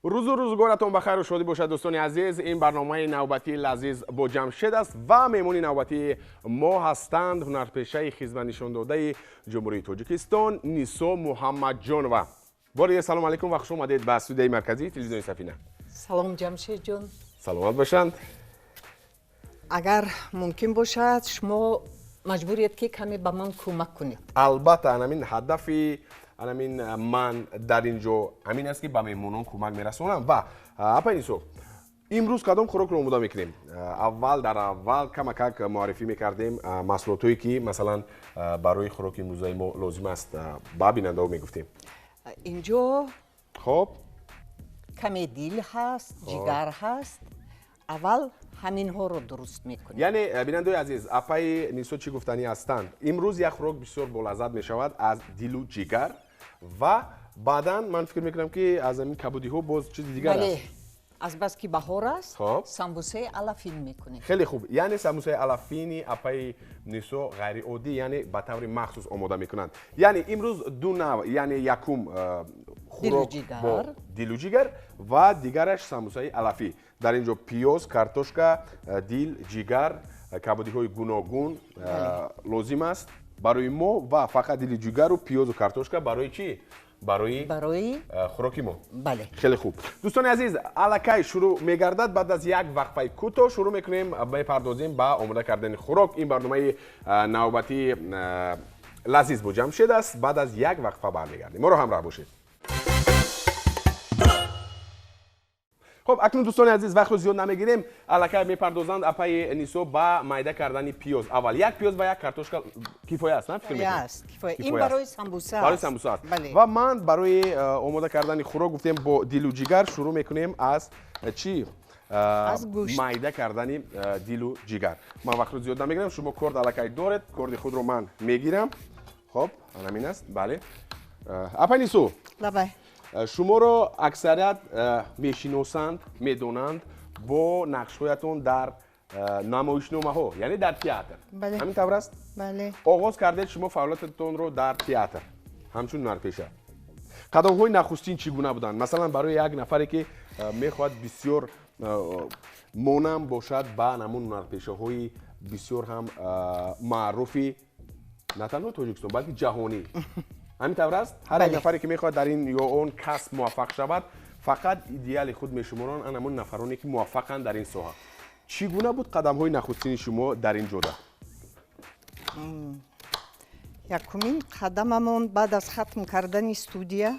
Рӯзу рӯзгоратон ба хайру шодӣ бошад, дӯстони азиз. Ин барномаи навбатии Лазиз бо Ҷамшед аст ва меҳмони навбатии мо ҳастанд ҳунарпешаи хизматнишондодаи Ҷумҳурии Тоҷикистон Нисо Муҳаммадҷонова. Бори дигар салом алайкум ва хуш омадед ба студияи марказии телевизиони Сафина. Салом, Ҷамшедҷон. Саломат бошанд. Агар мумкин бошад, шумо маҷбуред, ки каме ба ман кӯмак кунед. Албатта, анамин ҳадафи анамин ман дар ин ҷо ҳамин аст, ки ба меҳмонон кӯмак мерасонам. Ва апай Нисо, имрӯз кадом хӯрокро омода мекунем? Аввал дар аввал камакак муаррифӣ мекардем маҳсулотҳое, ки масалан барои хӯроки имрӯзаи мо лозим аст, ба бинандаҳо мегуфтем. Инҷо хоб каме дил ҳаст, ҷигар ҳаст. Аввал ҳаминҳоро дуруст мекунем. Яъне, бинандаои азиз, апаи Нисо чӣ гуфтанӣ ҳастанд? Имрӯз як хӯрок бисёр болаззат мешавад аз дилу ҷигар ва баъдан ман фикр мекунам, ки аз ҳамин кабудиҳо боз чизи дигар Бале. аст. Азбаски баҳор аст, Хоб. самбусаи алафин мекунем. Хеле хуб. Яъне самбусаи алафини апаи Нисо ғайриоддӣ, яъне ба таври махсус омода мекунанд. Яъне имрӯз ду нав, яъне якум хӯрок Дилу ҷигар. бо дилу ҷигар ва дигараш самбусаи алафӣ. Дар ин ҷо пиёз, картошка, дил, ҷигар, кабудиҳои гуногун лозим аст барои мо ва фақат дили ҷигару пиёзу картошка барои чӣ? Барои Барои хӯроки мо. Бале. Хеле хуб, дӯстони азиз, аллакай шурӯъ мегардад. Баъд аз як вақфаи кӯтоҳ шурӯъ мекунем, мепардозем ба омода кардани хӯрок. Ин барномаи навбатии Лазиз бо Ҷамшед аст. Баъд аз як вақфа бармегардем, моро ҳамроҳ бошед. Хуб, акнун, дӯстони азиз, вақтро зиёд намегирем. Аллакай мепардозанд апаи Нисо ба майда кардани пиёз. Аввал як пиёз ва як картошка кифоя аст, на, фикр Кифоя мекунед? аст, кифоя. Ин Кифоя аст. барои самбуса Барои аст. самбуса аст. Бале. Ва ман барои омода кардани хӯрок гуфтем бо дилу ҷигар шурӯъ мекунем. Аз чӣ? Аз гӯшт. Майда кардани дилу ҷигар. Ман вақтро зиёд намегирам, шумо корд аллакай доред, корди худро ман мегирам. Хоб, анамин аст, бале. Апай Нисо, Лабай. шуморо аксарият мешиносанд, медонанд бо нақшҳоятон дар намоишномаҳо, яъне дар театр. Бале. Ҳамин тавр аст? Бале. Оғоз кардед шумо фаъолиятатонро дар театр ҳамчун ҳунарпеша. Қадамҳои нахустин чӣ гуна буданд, масалан барои як нафаре, ки мехоҳад бисёр монанд бошад ба ҳамун ҳунарпешаҳои бисёр ҳам маъруфи на танҳо Тоҷикистон, балки ҷаҳонӣ? Ҳамин тавр аст? Ҳар як Бале. нафаре, ки мехоҳад дар ин ё он касб муваффақ шавад, фақат идеали худ мешуморанд ан ҳамун нафароне, ки муваффақанд дар ин соҳа. Чӣ гуна буд қадамҳои нахустини шумо дар ин ҷода? Якумин қадамамон баъд аз хатм кардани студия,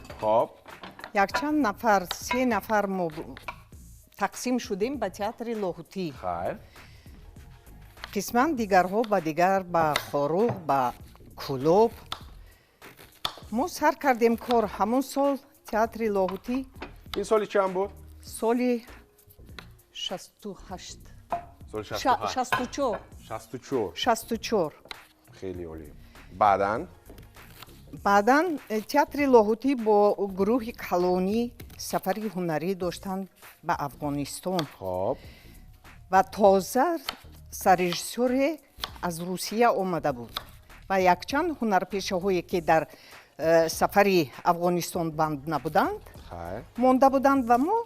якчанд нафар, се нафар мо тақсим шудем ба театри Лоҳутӣ. Қисман дигарҳо ба дигар, ба Хоруғ, ба Кӯлоб. Мо сар кардем кор. Ҳамон сол театри Лоҳутӣ Ин соли чанд буд? Соли 68. Соли 68? 64. 64. 64. Хеле олӣ. Баъдан? Баъдан театри Лоҳутӣ бо гурӯҳи калонӣ сафари ҳунарӣ доштанд ба Афғонистон. Ва тоза саррежиссёре аз Русия омада буд ва якчанд ҳунарпешаҳое, ки дар сафари Афғонистон банд набуданд, монда буданд. Ва мо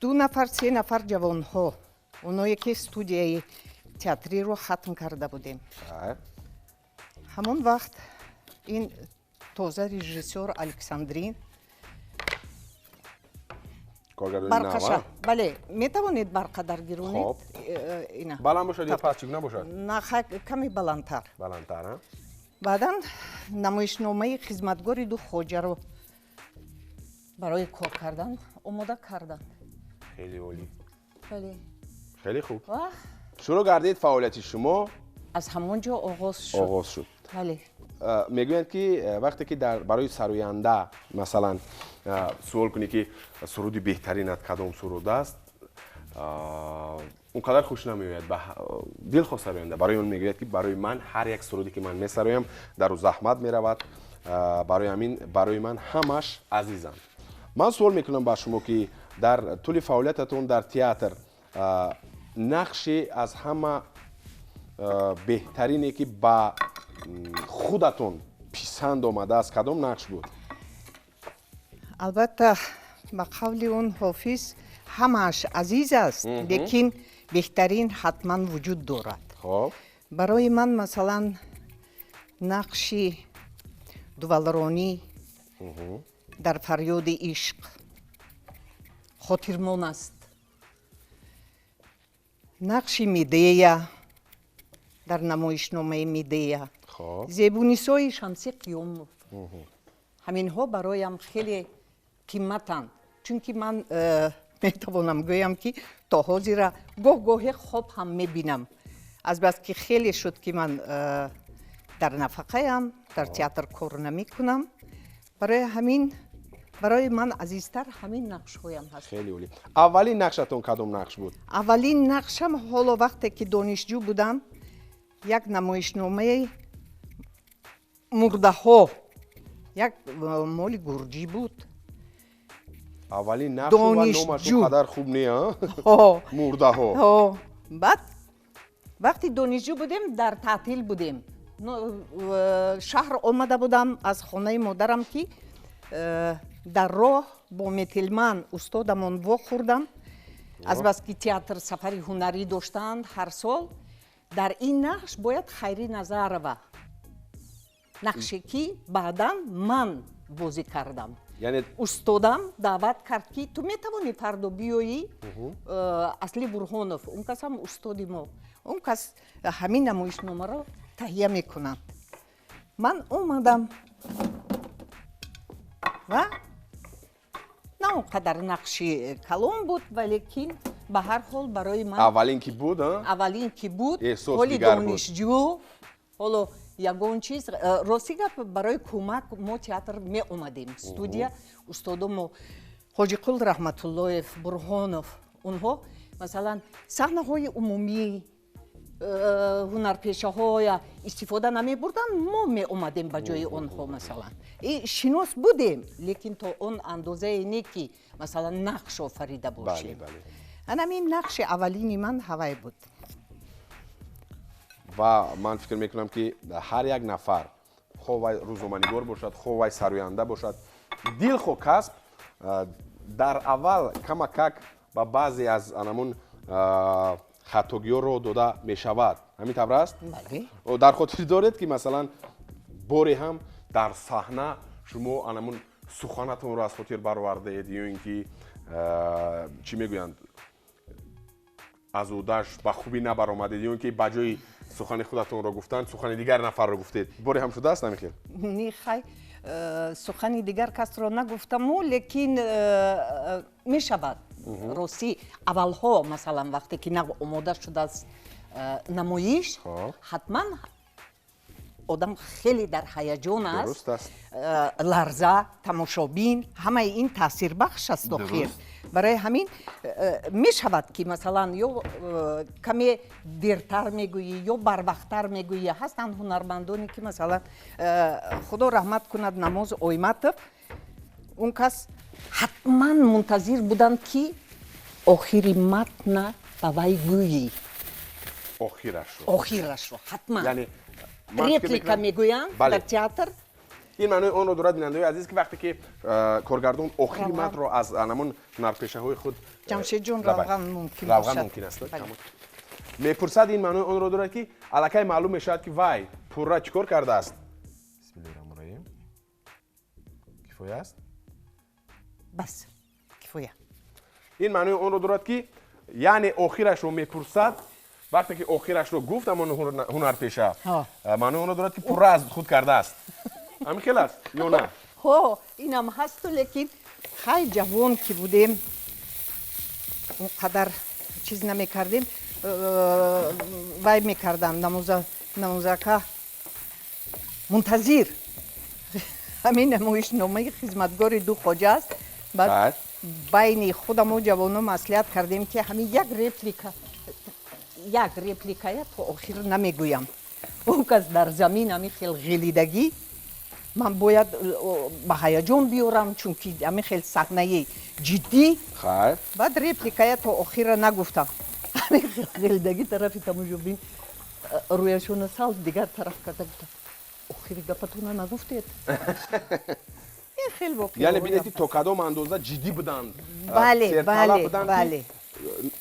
ду нафар, се нафар ҷавонҳо, оное ки студияи театриро хатм карда будем, ҳамон вақт ин тоза режиссёр Александрин Коргардони барқаша нава. Бале, метавонед барқа даргиронед. Хоб. Ина. Баланд бошад ё паст, чӣ гуна бошад? На, каме баландтар. Баландтар, а? Баъдан намоишномаи «Хизматгори ду хоҷаро» барои кор кардан омода карданд. Хеле олӣ. Бале. Хеле хуб. Ва Шурӯъ гардид фаъолияти шумо. Аз ҳамон ҷо оғоз шуд. Оғоз шуд. Бале. Мегӯянд, ки вақте ки барои сароянда, масалан, суол кунӣ, ки суруди беҳтаринат кадом суруд аст, он қадар хуш намеояд ба дилхоҳ сароянда. Барои он мегӯяд, ки барои ман ҳар як суруде, ки ман месароям, дар ӯ заҳмат меравад, барои ҳамин барои ман ҳамаш азизанд. Ман суол мекунам ба шумо, ки дар тӯли фаъолиятатон дар театр нақши аз ҳама беҳтарине, ки ба худатон писанд омадааст, кадом нақш буд? Албатта. Ба қавли он Ҳофиз, ҳамааш азиз аст, лекин беҳтарин ҳатман вуҷуд дорад. Барои ман, масалан, нақши дувалронӣ дар «Фарёди ишқ» хотирмон аст, нақши Медея дар намоишномаи «Медея», Зебунисои Шамси Қиёмов. Ҳаминҳо бароям хеле қиматанд, чунки ман метавонам гӯям, ки то ҳозира гоҳ гоҳе хоб ҳам мебинам, азбаски хеле шуд, ки ман дар нафақаям, дар театр кор намекунам. Барои ҳамин барои ман азизтар ҳамин нақшҳоям ҳаст. Хеле олӣ. Аввалин нақшатон кадом нақш буд? Аввалин нақшам, ҳоло вақте ки донишҷӯ будам, як намоишномаи «Мурдаҳо», як моли гурҷӣ буд. Аввалин нақш ва номаш қадар хуб не, «Мурдаҳо». Баъд вақте донишҷӯ будем, дар таътил будем, шаҳр омада будам аз хонаи модарам, ки дар роҳ бо Метелман устодамон вохӯрдам. Азбаски театр сафари ҳунарӣ доштанд ҳар сол, дар ин нақш бояд Хайрӣ Назарова, нақше ки баъдан ман бозӣ кардам. Яъне Устодам даъват кард, ки ту метавонӣ фардо биёӣ. Асли Бурҳонов, он кас ҳам устоди мо, он кас ҳамин намоишномаро таҳия мекунанд. Ман омадам ва на он қадар нақши калон буд, валекин ба ҳар ҳол барои ман Аввалин ки буд. Аввалин ки буд, ҳоли донишҷӯ, ҳоло ягон чиз. Рости гап, барои кӯмак мо театр меомадем, студия, устодо мо Ҳоҷиқул Раҳматуллоев, Бурҳонов, онҳо, масалан, саҳнаҳои умумӣ, ҳунарпешаҳоя истифода намебурданд, мо меомадем ба ҷои онҳо. Масалан, шинос будем, лекин то он андозае не, ки, масалан, нақш офарида бошем. Анамин нақши аввалини ман ҳавай буд. Ва ман фикр мекунам, ки ҳар як нафар, хоҳ вай рӯзноманигор бошад, хоҳ вай сароянда бошад, дилхоҳ касб, дар аввал камакак ба баъзе аз анамун хатогиҳо роҳ дода мешавад. Ҳамин тавр аст? Дар хотир доред, ки, масалан, боре ҳам дар саҳна шумо анамун суханатонро аз хотир баровардаед ё ин ки, чӣ мегӯянд, аз ӯдаш ба хубӣ набаромадед ё ин ки ба ҷои сухани худатонро гуфтан сухани дигар нафарро гуфтед? Боре ҳам шудааст ҳамин хел? Не, хай, сухани дигар касро нагуфтаму, лекин мешавад, ростӣ, аввалҳо, масалан, вақте ки нав омода шудааст намоиш, ҳатман одам хеле дар ҳаяҷон аст, ларза, тамошобин, ҳамаи ин таъсирбахш аст охир. Барои ҳамин мешавад, ки, масалан, ё каме дертар мегӯӣ, ё барвақттар мегӯӣ. Ҳастанд ҳунармандоне, ки, масалан, Худо раҳмат кунад, Намоз Ойматов, он кас ҳатман мунтазир буданд, ки охири матна ба вай гӯӣ. Охирашро. Охирашро ҳатман реплика мегӯянд дар театр. Ин маънои онро дорад, бинандаҳои азиз, ки вақте ки коргардон охири матнро аз анамун ҳунарпешаҳои худ Ҷамшедҷон, равған мумкин. Равған мумкин аст, мепурсад, ин маънои онро дорад, ки аллакай маълум мешавад, ки вай пурра чӣ кор кардааст. Бисмиллоҳи раҳмони раҳим. Кифоя аст? Бас, кифоя. Ин маънои онро дорад, ки яъне охирашро мепурсад. Вақте ки охирашро гуфт ҳамон ҳунарпеша, маънои онро дорад, ки пурра аз худ кардааст. Ҳамин хел аст ё на? Ҳо, инам ҳасту, лекин хай, ҷавон ки будем, он қадар чиз намекардем. Вай мекардам, Намозака мунтазир. Ҳамин намоишномаи «Хизматгори ду хоҷа» аст. Баъд байни худамо ҷавоно маслиҳат кардем, ки ҳамин як реплика, як репликая то охир намегӯям. Он кас дар замин ҳамин хел ғелидагӣ, ман бояд ба ҳаяҷон биёрам, чунки ҳамин хел саҳнаи ҷиддӣ. Баъд репликая то охира нагуфтам, ҳамин хел ғелидагӣ, тарафи тамошобин рӯяшона сал дигар тараф карда гуфтам: «Охири гапатона нагуфтед». Ҳамин хел воқеа. Яъне бинед, ки то кадом андоза ҷиддӣ буданд. Бале, бале, бале.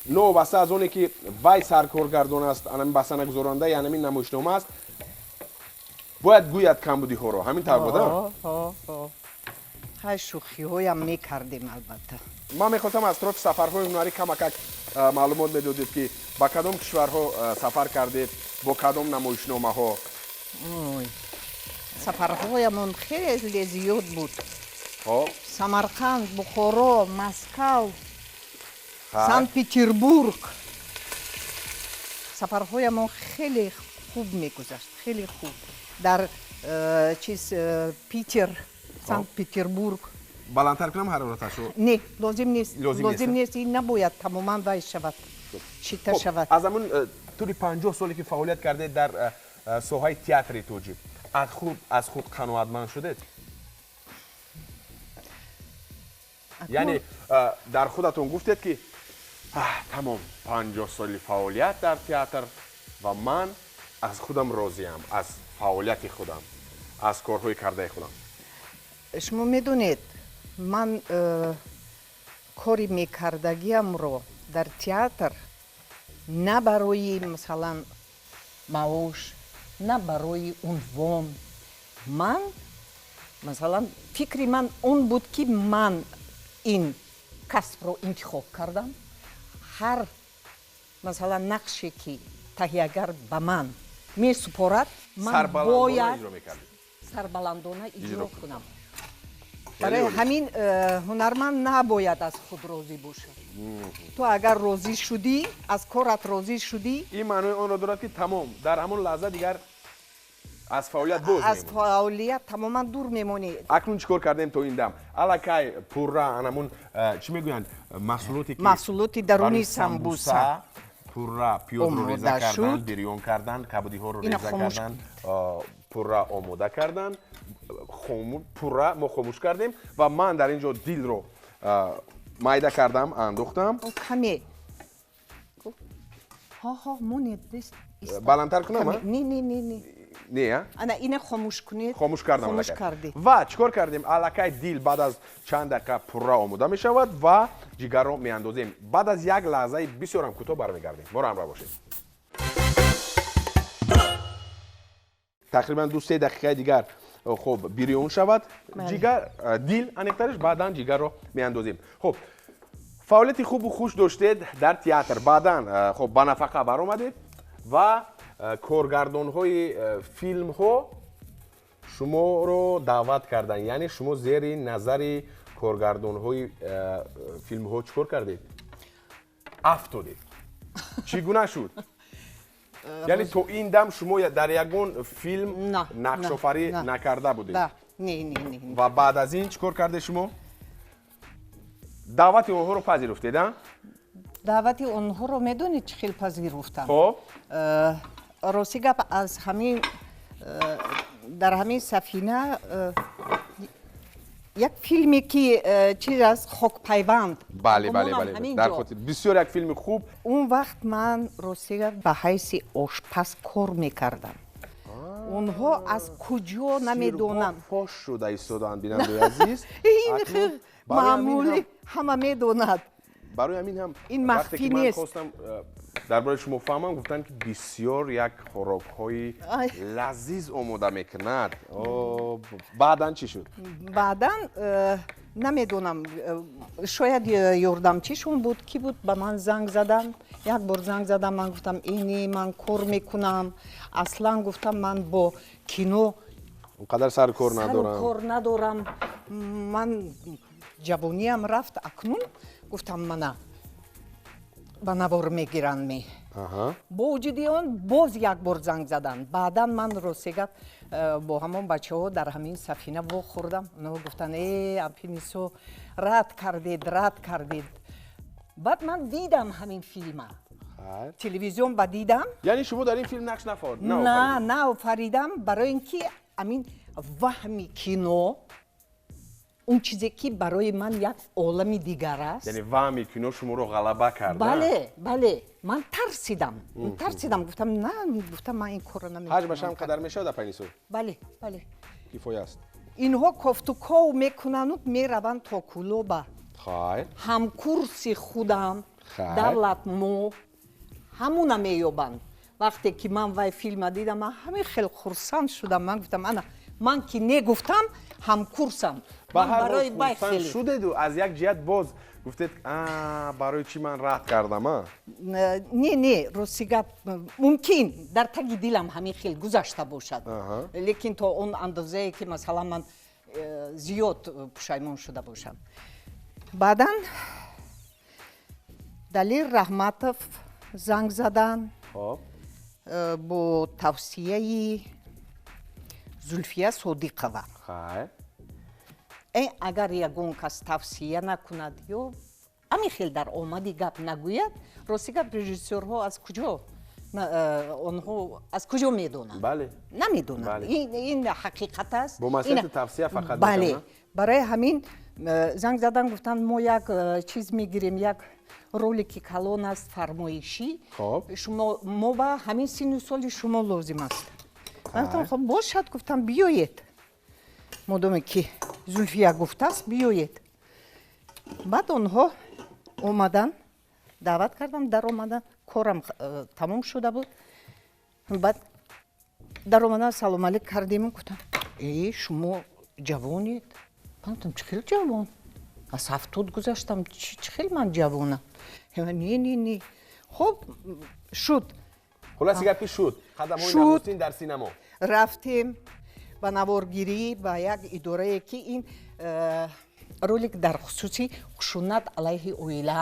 Новобаста аз оне ки вай саркоргардон аст, анами басанагузорандаи анами намоишнома аст, бояд гӯяд камбудиҳоро. Ҳамин тавр буда? Хай, шӯхиҳоям мекардем, албатта. Ман мехостам аз атрофи сафарҳои ҳунарӣ камакак маълумот медодед, ки ба кадом кишварҳо сафар кардед, бо кадом намоишномаҳо. Сафарҳоямон хеле зиёд буд. Самарқанд, Бухоро, Москав, Санкт Петербург. Сафарҳоямон хеле хуб мегузашт, хеле хуб. Дар чиз, Питер, Санкт Петербург. Баландтар кунам ҳарораташро? Не, лозим нест, лозим нест. Ин набояд тамоман вай шавад, чита шавад. Аз ҳамун тӯли 50 соле ки фаъолият кардед дар соҳаи театри тоҷик, аз худ қаноатманд шудед? Яъне дар худатон гуфтед, ки тамом, 50 соли фаъолият дар театр ва ман аз худам розиам, аз фаъолияти худам, аз корҳои кардаи худам. Шумо медонед, ман кори мекардагиамро дар театр на барои, масалан, маош, на барои унвон. Ман, масалан, фикри ман он буд, ки ман ин касбро интихоб кардам. Ҳар, масалан, нақше ки таҳиягар ба ман месупорад, ман бояд сарбаландона иҷро кунам. Барои ҳамин ҳунарманд набояд аз худ розӣ бошад. Ту агар розӣ шудӣ, аз корат розӣ шудӣ, ин маънои онро дорад, ки тамом, дар ҳамон лаҳза дигар аз фаъолият боз аз фаъолият тамоман дур мемонӣ. Акнун чӣ кор кардем то ин дам? Аллакай пурра анамун, чӣ мегӯянд, маҳсулоте ки маҳсулоти даруни самбуса пурра пиёзро реза кардан, бирён кардан, кабудиҳоро реза кардан, пурра омода кардан, пурра мо хомӯш кардем ва ман дар ин ҷо дилро майда кардам, андохтам. Каме монед. Баландтар кунам? Не, не, не, не. Не, ана ина хомӯш кунед. Хомӯш кардам. Хомӯш кардед. Ва чӣ кор кардем? Аллакай дил баъд аз чанд дақиқа пурра омода мешавад ва ҷигарро меандозем. Баъд аз як лаҳзаи бисёрам кӯтоҳ бармегардем. Моро ҳамроҳ бошед. Тақрибан 2-3 дақиқаи дигар хуб бирён шавад ҷигар, дил аниқтараш, баъдан ҷигарро меандозем. Хуб, фаъолияти хубу хуш доштед дар театр, баъдан хуб ба нафақа баромадед ва коргардонҳои филмҳо шуморо даъват карданд. Яъне шумо зери назари коргардонҳои филмҳо чӣ кор кардед? Афтодед. Чӣ гуна шуд? Яъне то ин дам шумо дар ягон филм нақшофарӣ накарда будед? Ва баъд аз ин чӣ кор кардед шумо? Даъвати онҳоро пазируфтед, а? Даъвати онҳоро медонед, чӣ хел пазируфтам? Хоб. Рости гап, аз ҳамин дар ҳамин сафина як филме ки чиз аст, Хокпайванд. Бале, бале, бале, дар хотир, бисёр як филми хуб. Он вақт ман, рости гап, ба ҳайси ошпаз кор мекардам. Онҳо аз куҷо намедонам, фош шуда истоданд, бинандаи азиз. Ин маъмулӣ, ҳама медонад. Барои ҳамин ҳам ин махфӣ нест. Хостам дар бораи шумо фаҳмам, гуфтанд, ки бисёр як хӯрокҳои лазиз омода мекунад. Баъдан чӣ шуд? Баъдан намедонам, шояд ёрдамчишон буд, ки буд, ба ман занг заданд. Як бор занг задам, ман гуфтам, ини ман кор мекунам, аслан, гуфтам, ман бо кино он қадар сару кор надорам, сару кор надорам, ман ҷавониам рафт, акнун, гуфтам, мана ба навор мегиранд ме. Бо вуҷуди он боз як бор занг заданд. Баъдан ман, рости гап, бо ҳамон бачаҳо дар ҳамин сафина вохӯрдам. Онҳо гуфтанд: э, апинисо, рад кардед, рад кардед. Баъд ман дидам ҳамин филма, телевизион ба дидам. Яъне шумо дар ин филм нақш на наофаридам, барои ин ки ҳамин ваҳми кино, он чизе ки барои ман як олами дигар аст. Яъне ваҳми кино шуморо ғалаба кард? Бале, бале, ман тарсидам, тарсидам, гуфтам на, гуфтам, ман ин корро намекунам. Ҳаҷмаш ҳам қадар мешавад, апайнисо? Бале, бале. Кифоя аст. Инҳо кофтуков мекунанду мераванд то Кӯлоба. Ҳамкурси худам Давлат мо ҳамуна меёбанд. Вақте ки ман вай филма дидам, ман ҳамин хел хурсанд шудам. Ман гуфтам, ана ман ки негуфтам, ҳамкурсам. Барои хурсанд шудеду аз як ҷиҳат боз гуфтед, барои чӣ ман рад кардам? Не, не, рости гап, мумкин дар таги дилам ҳамин хел гузашта бошад, лекин то он андозае ки масалан ман зиёд пушаймон шуда бошам. Баъдан Далер Раҳматов занг задан бо тавсияи Зулфия Содиқова. Агар ягон кас тавсия накунад ё ҳамин хел дар омади гап нагӯяд, рости гап, режиссёрҳо аз куҷо, онҳо аз куҷо медонанд? Намедонанд. Ин ҳақиқат аст. Бо маслиҳату тавсия фақат. Бале, барои ҳамин занг задан, гуфтанд, мо як чиз мегирем, як ролики калон аст, фармоишӣ, шумо мо ба ҳамин синну соли шумо лозим аст. Ман гуфтам, хоб бошад, гуфтам, биёед, модоме ки Зулфия гуфтааст, биёед. Баъд онҳо омадан, даъват кардам, даромадан, корам тамом шуда буд. Баъд даромадан, салом алейк кардем, гуфтам, э, шумо ҷавонед. Ман гуфтам, чӣ хел ҷавон, аз 70 гузаштам, чӣ хел ман ҷавонам? Не, не, не, хоб шуд. Хулоси гап ки шуд қадамҳои нахустин дар синамо. Рафтем ба наворгирӣ ба як идорае, ки ин ролик дар хусуси хушунат алайҳи оила,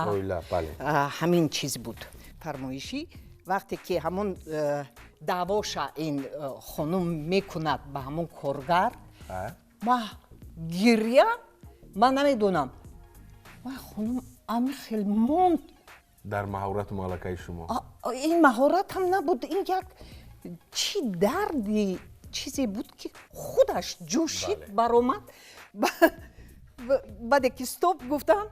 ҳамин чиз буд, фармоишӣ. Вақте ки ҳамон даъвоша ин хонум мекунад ба ҳамон коргар, ма гиря, ман намедонам, вай хонум ами хел монд. Дар маҳорату малакаи шумо. Ин маҳорат ҳам набуд, ин як чӣ дарди чизе буд, ки худаш ҷӯшид, баромад. Баъде ки стоп гуфтам,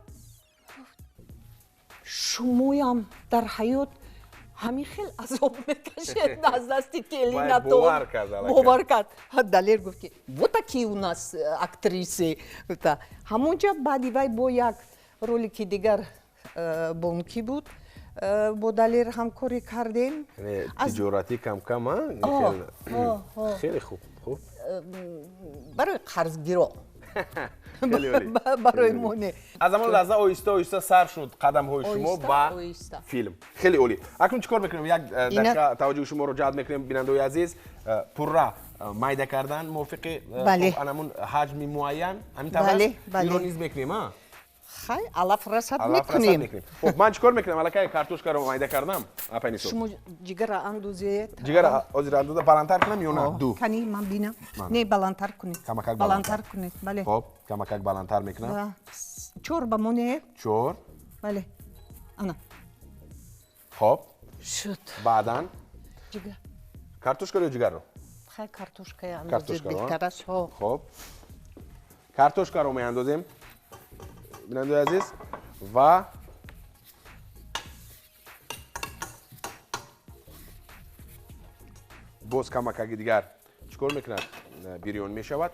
шумоям дар ҳаёт ҳамин хел азоб мекашед аз дасти келинатон. Бовар кард. Далер гуфт, ки вот такие у нас актрисы. Ҳамонҷа баъди вай бо як ролики дигар бонкӣ буд, бо Далер ҳамкорӣ кардем. Тиҷоратӣ камкам, хеле хуб, хуб. Барои қарзгиро, барои мо не. Аз ҳамон лаҳза оҳиста оҳиста сар шуд қадамҳои шумо ба филм. Хеле олӣ. Акнун чӣ кор мекунем? Як дақиқа таваҷҷӯҳи шуморо ҷалб мекунем, бинандаои азиз. Пурра майда кардан мувофиқи анамун ҳаҷми муайян, ҳамин тавр аст? Инро низ мекунем, а? Хай, алаф расад мекунем. Хуб, ман чӣ кор мекунам? Аллакай картошкаро майда кардам, апайнисо. Шумо ҷигара андозед. Ҷигара ҳозир андоза, баландтар кунам ё на? Ду кани ман бинам. Не, баландтар кунед. Камакак баландтар кунед, бале. Хоб, камакак баландтар мекунам. Чор ба монед. Чор. Бале, ана. Хоб. Шуд. Баъдан ҷигар. Картошкаро ё ҷигарро? Хай, картошкаро андозед, беҳтар аст. Хоб, картошкаро меандозем, бинандаи азиз, ва боз камакаги дигар чӣ кор мекунад, бирён мешавад.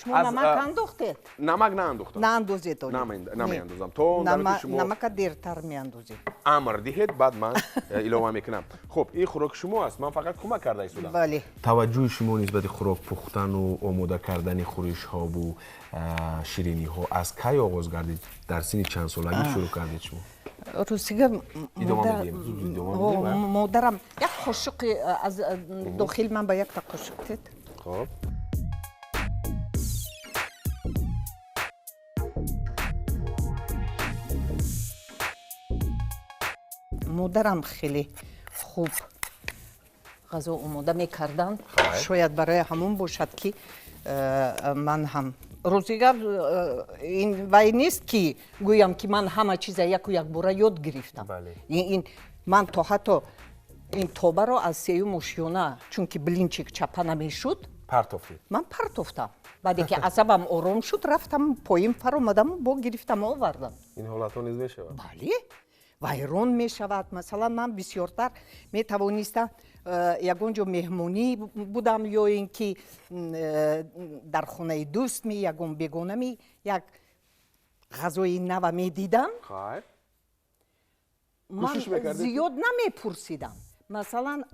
Шумо намак андохтед? Намак наандохтам. Наандозед. Намеандозам то он даме ки шумо намака дертар меандозед. Амр диҳед, баъд ман илова мекунам. Хуб, ин хӯроки шумо аст, ман фақат кӯмак карда истодам. Бале. Таваҷҷӯҳи шумо нисбати хӯрок пухтану омода кардани хӯришҳову шириниҳо аз кай оғоз гардид? Дар синни чанд солагӣ шурӯъ кардед шумо? Ростига, модарам як қошуқи аз дохил ман ба якта қошуқ дед. Хоб. Модарам хеле хуб ғазо омода мекарданд. Шояд барои ҳамон бошад, ки ман ҳам, ростига, ин вай нест, ки гӯям, ки ман ҳама чиза яку якбора ёд гирифтам. Ин ман то ҳатто ин тобаро аз сеюм ошёна, чунки блинчик чапа намешуд, партофтед? Ман партофтам. Баъде ки асабам ором шуд, рафтам поин, фаромадаму бо гирифтам, овардам. Ин ҳолатҳо низ мешавад? Бале. вайрон мешавад. Масалан, ман бисёртар метавонистам ягон ҷо меҳмонӣ будам ё ин ки дар хонаи дӯстми, ягон бегонами як ғазои нава медидам, ман зиёд намепурсидам. Масалан,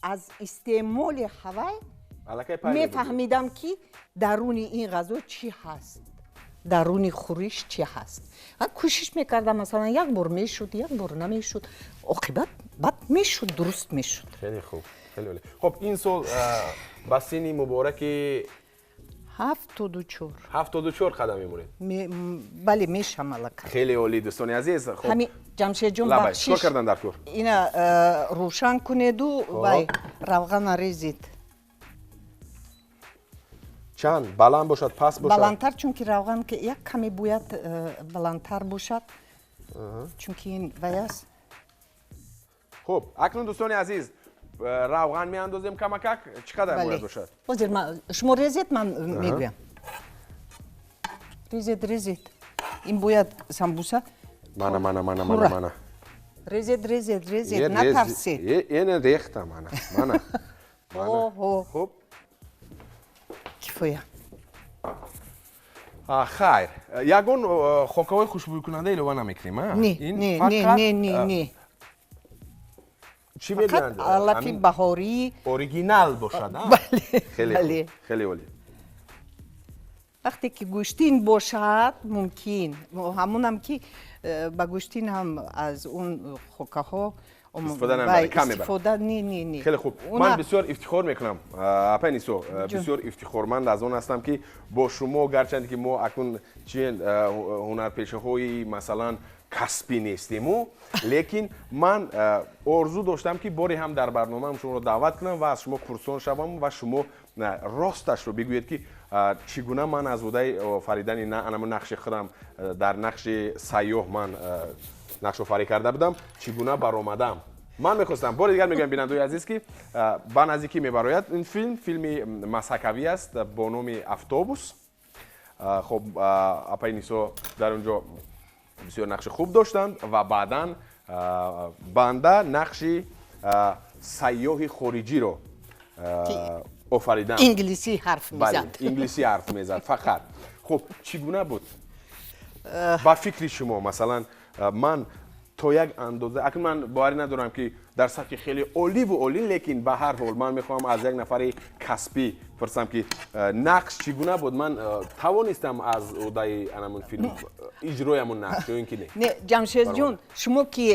аз истеъмоли ҳавай мефаҳмидам, ки даруни ин ғазо чӣ ҳаст, даруни хӯриш чӣ ҳаст. Кӯшиш мекардам, масалан, як бор мешуд, як бор намешуд, оқибат баъд мешуд, дуруст мешуд. Хеле хуб, хеле олӣ. Хуб, ин сол ба синни мубораки 74. 74 қадам мемонед? Бале, мешам аллакай. Хеле олӣ, дӯстони азиз. Ҳами, Ҷамшедҷон, бахшиш. Чикор кардан дар кор? Ина рӯшан кунеду вай равғана резид. Чанд баланд бошад, паст бошад? Баландтар, чунки равған як каме бояд баландтар бошад, чунки ин вай аст. Хуб, акнун, дӯстони азиз, равған меандозем камакак. Чӣ қадар бояд бошад? Ҳозир шумо резед, ман мегӯям. Резед, резед, ин бояд самбуса. Мана, мана, мана, мана, мана. Резед, резед, резед, натарсед. Эна рехта, мана, мана. Хуб. Кифоя. Хайр, ягон хокаҳои хушбӯйкунанда илова намекунем? Не, не, не, не, не. Чӣ мегӯянд? Алафи баҳорӣ. Оригинал бошад. Бале. Хеле хеле олӣ. Вақте ки гӯштин бошад, мумкин ҳамонам ки ба гӯштин ҳам аз он хокаҳо истифода не, не, не. Хеле хуб. Ман бисёр ифтихор мекунам, апай Нисо, бисёр ифтихорманд аз он ҳастам, ки бо шумо, гарчанде ки мо акнун чи ҳунарпешаҳои, масалан, касбӣ нестему, лекин ман орзу доштам, ки боре ҳам дар барномаам шуморо даъват кунам ва аз шумо пурсон шавам ва шумо росташро бигӯед, ки чӣ гуна ман аз ӯдаи офаридани анама нақши худам, дар нақши сайёҳ ман нақшофарӣ карда будам, чӣ гуна баромадам. Ман мехостам бори дигар мегӯям, бинандаои азиз, ки ба наздикӣ мебарояд ин филм. Филми масхакавӣ аст бо номи «Автобус». Хуб, апаи Нисо дар он ҷо бисёр нақши хуб доштанд ва баъдан банда нақши сайёҳи хориҷиро офаридам. Инглисӣ ҳарф мезад. Инглисӣ ҳарф мезад фақат. Хуб, чӣ гуна буд ба фикри шумо? Масалан, ман то як андоза, акнун ман боварӣ надорам, ки дар сатҳи хеле оливу олӣ, лекин ба ҳар ҳол ман мехоҳам аз як нафари касбӣ пурсам, ки нақш чӣ гуна буд, ман тавонистам аз ӯдаи анамун филм иҷрои ҳамун нақш ё ин ки не? Не, Ҷамшедҷон, шумо ки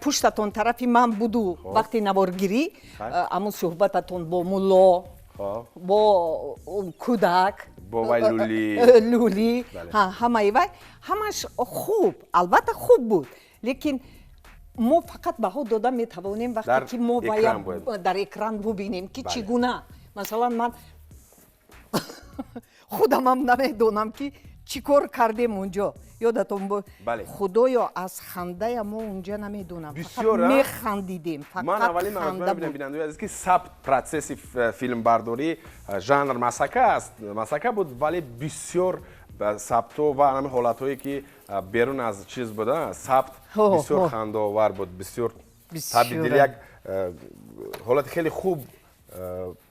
пуштатон тарафи ман буду, вақти наворгирӣ, ҳамун суҳбататон бо мулло, бо кӯдак, бо вай лули. Лули, ҳамаи вай, ҳамаш хуб, албатта хуб буд, лекин мо фақат баҳо дода метавонем, вақте ки мо дар экран бубинем, ки чӣ гуна. Масалан, ман худамам намедонам, ки чӣ кор кардем унҷо. Ёдатон бо, худоё, аз хандая мо унҷа намедонам, механдидем. Ман аввалин маротиба мебинам, бинандаои азиз, ки сабт, процесси филмбардорӣ, жанр масака аст, масака буд, вале бисёр сабтҳо ва ҳамин ҳолатҳое, ки берун аз чиз буда, сабт бисёр хандаовар буд, бисёр табдил як ҳолати хеле хуб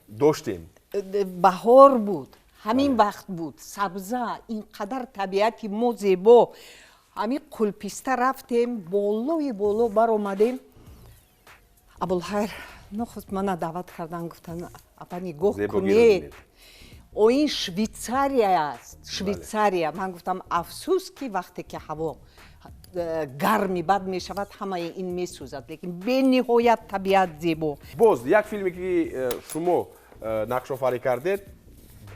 доштем. Баҳор буд, ҳамин вақт буд, сабза, ин қадар табиати мо зебо. Ҳамин Қулписта рафтем, болои боло баромадем. Абулхайр нохост мана даъват кардан, гуфтан: «Апа, нигоҳ кунед, о, ин Швейтсария аст, Швейтсария». Ман гуфтам: «Афсӯс, ки вақте ки ҳаво гарми бад мешавад, ҳамаи ин месӯзад, лекин бениҳоят табиат зебо». Боз як филме, ки шумо нақшофарӣ кардед,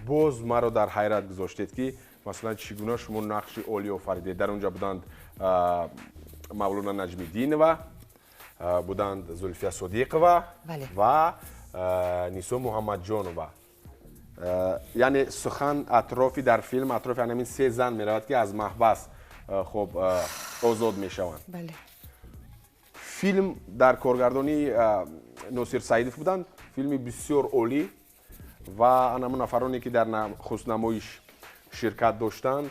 боз маро дар ҳайрат гузоштед, ки масалан, чӣ гуна шумо нақши олӣ офаридед. Дар он ҷо буданд Мавлона Наҷмиддинова, буданд Зулфия Содиқова ва Нисо Муҳаммадҷонова. Яъне сухан атрофи, дар филм атрофи ҳамин се зан меравад, ки аз маҳбас, хуб, озод мешаванд. Филм дар коргардонии Носир Саидов буданд. Филми бисёр олӣ ва анамун нафароне, ки дар хуснамоиш ширкат доштанд,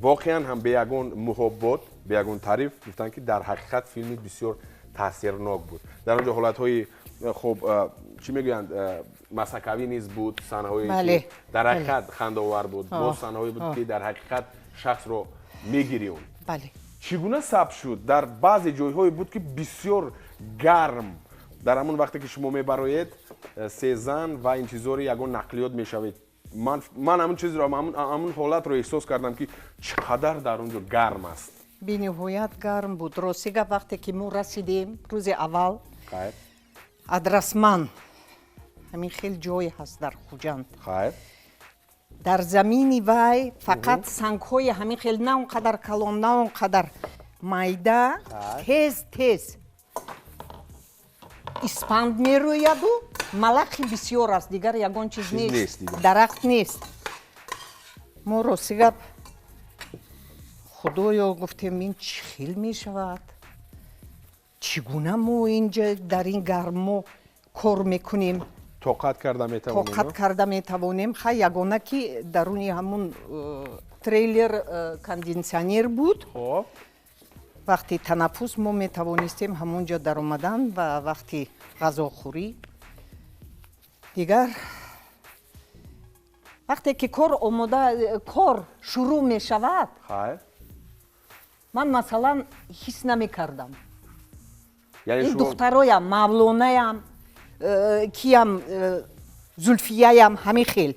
Воқеан ҳам бе ягон муҳоббот, бе ягон таъриф гуфтанд, ки дар ҳақиқат филми бисёр таъсирнок буд. Дар он ҷо ҳолатҳои хуб, чӣ мегӯянд, масакавӣ низ буд, саҳнаҳое ки дар ҳақиқат хандаовар буд, боз саҳнаҳое буд, ки дар ҳақиқат шахсро мегирёнд. Чӣ гуна сабт шуд? Дар баъзе ҷойҳое буд, ки бисёр гарм, дар ҳамон вақте ки шумо мебароед, се зан ва интизори ягон нақлиёт мешавед. Ман ҳамон чизро, ҳамон ҳолатро эҳсос кардам, ки чӣ қадар дар он ҷо гарм аст. Бениҳоят гарм буд. Рости гап, вақте ки мо расидем рӯзи аввал, Адрасман, ҳамин хел ҷое ҳаст дар Хуҷанд. Дар замини вай фақат сангҳои ҳамин хел, на он қадар калон, на он қадар майда, тез тез испанд мерӯяду малахи бисёр аст, дигар ягон чиз нест, дарахт нест. Мо рости гап, худоё, гуфтем, ин чӣ хел мешавад, чӣ гуна мо инҷа дар ин гармо кор мекунем, тоқат карда метавонем, тоқат карда метавонем. Хай, ягона ки даруни ҳамун трейлер кондитсионер буд. Вақти танаффус мо метавонистем ҳамон ҷо даромадан ва вақти ғазохӯрӣ. Дигар вақте ки кор омода, кор шурӯъ мешавад, ман масалан ҳис намекардам. Ин духтароям, Мавлонаям, киям, Зулфияям, ҳамин хел.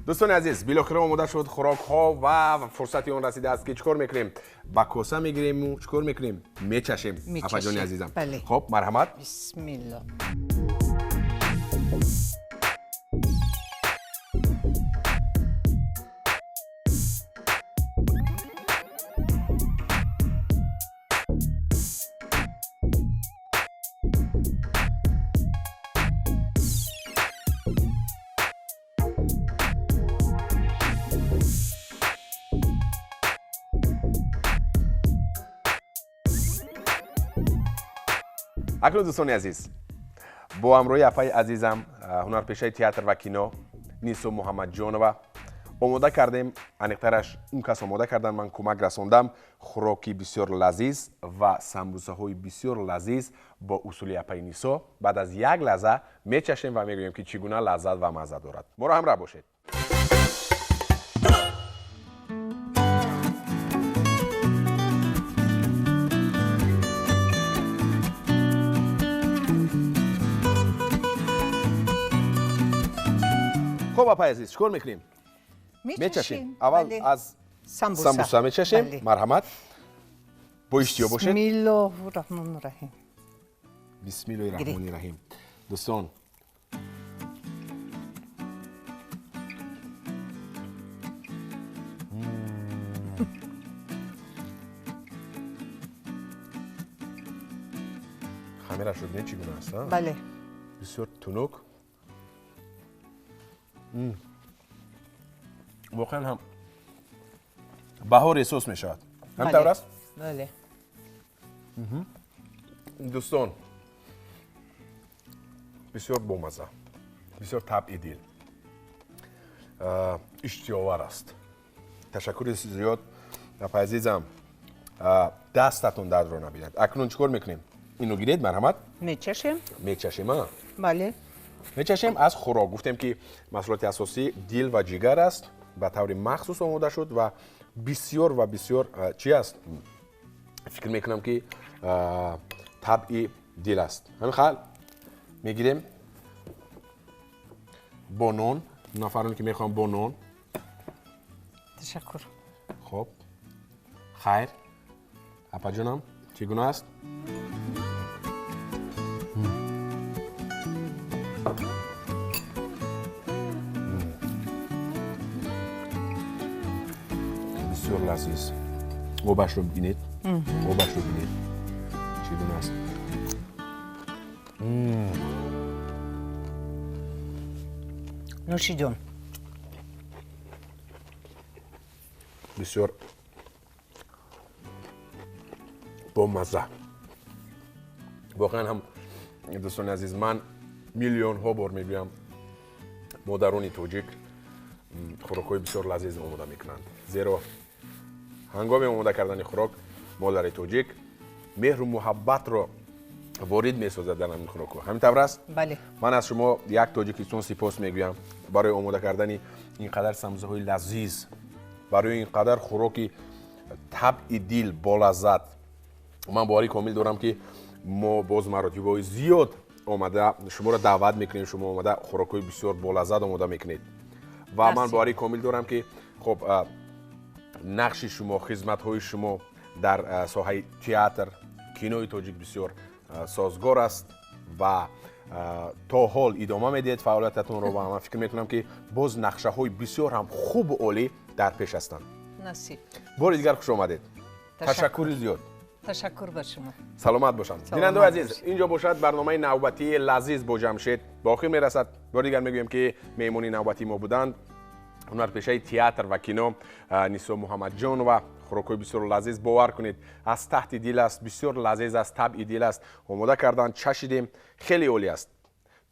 Дӯстони азиз, билохира омода шуд хӯрокҳо ва фурсати он расидааст, ки чӣ кор мекунем? Ба коса мегириму чӣ кор мекунем? Мечашем, апаҷони азизам. Хоб, марҳамат. Бисмилло. Акнун, дӯстони азиз, бо ҳамроҳи апаи азизам, ҳунарпешаи театр ва кино Нисо Муҳаммадҷонова омода кардем, аниқтараш он кас омода кардан, ман кӯмак расондам, хӯроки бисёр лазиз ва самбусаҳои бисёр лазиз бо усули апаи Нисо. Баъд аз як лаҳза мечашем ва мегӯем, ки чӣ гуна лаззат ва мазза дорад. Моро ҳамроҳ бошед. Хоб, апаи азиз, чӣ кор мекунем? Мечашем. Аввал аз самбуса мечашем. Марҳамат, бо иштиҳо бошед. Бисмиллоҳу раҳмони раҳим. Бисмиллоҳи раҳмони раҳим. Дӯстон, хамираш бинед чӣ гуна аст. Бале, бисёр тунук. Воқеан ҳам баҳор эҳсос мешавад. Ҳамин тавр аст? Бале. Дӯстон, бисёр бомазза, бисёр табъи дил, иштиҳовар аст. Ташаккури зиёд, апаи азизам, дастатон дардро набинад. Акнун чӣ кор мекунем? Инро гиред, марҳамат. Мечашем. Мечашем. Бале, мечашем аз хӯрок. Гуфтем, ки маҳсулоти асосӣ дил ва ҷигар аст, ба таври махсус омода шуд ва бисёр ва бисёр чӣ аст, фикр мекунам, ки табъи дил аст. Ҳамин хал мегирем бо нон. Нафароне ки мехоҳам бо нон. Ташаккур. Хоб, хайр, апаҷонам, чӣ гуна аст? Бисёр лазиз. Обашро бинед, обашро бинед. Чӣ гуна аст. Нӯши ҷон. Бисёр бомазза. Воқеан ҳам, дӯстони азиз, ман миллионҳо бор мегӯям, модарони тоҷик хӯрокҳои бисёр лазиз омода мекунанд, зеро ҳангоми омода кардани хӯрок модари тоҷик меҳру муҳаббатро ворид месозад дар ҳамин хӯрокҳо. Ҳамин тавр аст? Бале. Ман аз шумо як Тоҷикистон сипос мегӯям барои омода кардани ин қадар самзаҳои лазиз, барои ин қадар хӯроки табъи дил болаззат. Ман боварӣ комил дорам, ки мо боз маротибаҳои зиёд омада шуморо даъват мекунем, шумо омада хӯрокҳои бисёр болаззат омода мекунед ва ман боварӣ комил дорам, ки хоб, нақши шумо, хизматҳои шумо дар соҳаи театр, кинои тоҷик бисёр созгор аст ва то ҳол идома медиҳед фаъолиятатонро ва ман фикр мекунам, ки боз нақшаҳои бисёр ҳам хубу олӣ дар пеш ҳастанд. Насиб. Бори дигар хуш омадед, ташаккури зиёд. Ташаккур ба шумо. Саломат бошанд. Бинандаои азиз, инҷо бошад барномаи навбатии «Лазиз бо Ҷамшед» ба охир мерасад. Бори дигар мегӯем, ки меҳмони навбатии мо буданд ҳунарпешаи театр ва кино Нисо Муҳаммадҷонова. Хӯрокҳои бисёр лазиз, бовар кунед, аз таҳти дил аст, бисёр лазиз аст, табъи дил аст, омода карданд, чашидем, хеле олӣ аст.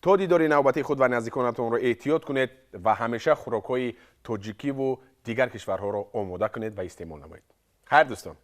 То дидори навбатии, худ ва наздиконатонро эҳтиёт кунед ва ҳамеша хӯрокҳои тоҷикиву дигар кишварҳоро омода кунед ва истеъмол намоед. Хайр, дӯстон.